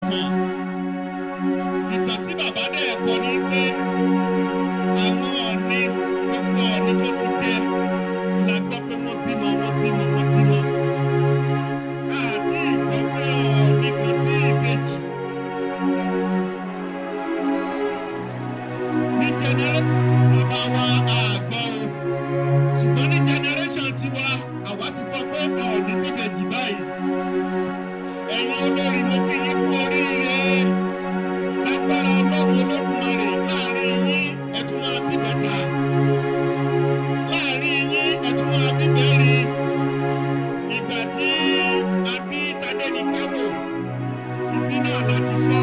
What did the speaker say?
Ìtàn, ìtàn tí bàbá dẹ̀ kọ ni pé àwọn Ọọ̀ni, gbogbo Ọọ̀ni tó ti jẹ la gbọ́ pé wọ́n bímọ, wọ́n bímọ, wọ́n bímọ. Àti ìgbọ́ pé Ọọ̀ni kan bí ìbejì. Ní generation bàbá wa àgbọ̀ o, ṣùgbọ́n ní generation tiwa, àwa ti gbọ́ pé Ọọ̀ni bíbejì báyìí. Ẹ̀yin olórí, mo fi yín kú oríire. Lágbára Ọlọ́run Olódùmarè, láàrin yín, ẹ tún máa bí bẹ́ta. Láàrin yín, ẹ tún máa bí bẹ́rin. Ìgbà tí a bí Tadéníkàwò, ìbí náà láti sọ.